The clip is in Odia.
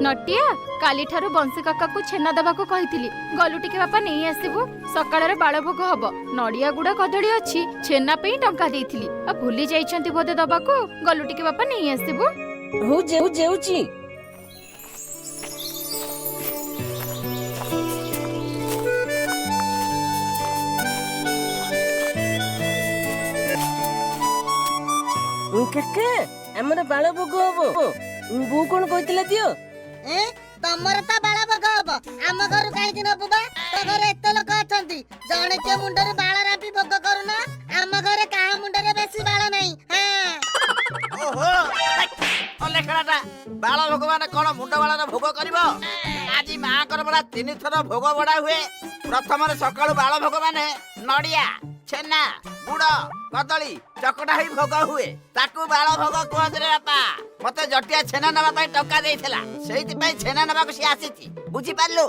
ନଟିଆ, କାଲିଠାରୁ ବଂଶୀ କାକାକୁ ଛେନା ଦବାକୁ କହିଥିଲି, ଗଲୁ ଟିକେ ବାପା ନେଇ ଆସିବୁ। ସକାଳରେ ବାଳଭୋଗ ହବ, ନଡିଆ ଗୁଡ କଦଳୀ ଅଛି। ଛେନା ପାଇଁ ଟଙ୍କା ଦେଇଥିଲି, ଆଉ ଭୁଲି ଯାଇଛନ୍ତି ବୋଧେ ଦବାକୁ। ଗଲୁ ଟିକେ ବାପା ନେଇ ଆସିବୁ। ହଉ ଯାଉଛି। କାକା, ଆମର ବାଳ ଭୋଗ ହବ, ବୋଉ କଣ କହିଥିଲା ଦିଅ। ଏ ତମର ତ ବାଳ ଭୋଗ ହବ, ଆମ ଘରୁ କାହିଁକି ନବୁ ବା? ତୋ ଘରେ ଏତେ ଲୋକ ଅଛନ୍ତି, ଜଣେ କିଏ ମୁଣ୍ଡରେ ବାଳ ରାମ୍ପି ଭୋଗ କରୁନା। ଆମ ଘରେ କାହା ମୁଣ୍ଡରେ ବେଶୀ ବାଳ ନାହିଁ। ଓହୋ, ଅଲେଖଣାଟା, ବାଳ ଭଗବାନ କଣ ମୁଣ୍ଡ ବାଳର ଭୋଗ କରିବ? ଆଜି ମାଙ୍କର ପରା 3 ଥର ଭୋଗ ବଢା ହୁଏ। ପ୍ରଥମରେ ସକାଳୁ ବାଳ ଭୋଗ ମାନେ ନଡିଆ, ଛେନା, ଗୁଡ, କଦଳୀ ଚକଟା ହେଇ ଭୋଗ ହୁଏ, ତାକୁ ବାଳ ଭୋଗ କୁହନ୍ତି ରେ ବାପା। ମତେ ଜଟିଆ ଛେନା ନେବା ପାଇଁ ଟଙ୍କା ଦେଇଥିଲା, ସେଇଥିପାଇଁ ଛେନା ନେବାକୁ ସିଏ ଆସିଛି, ବୁଝିପାରିଲୁ?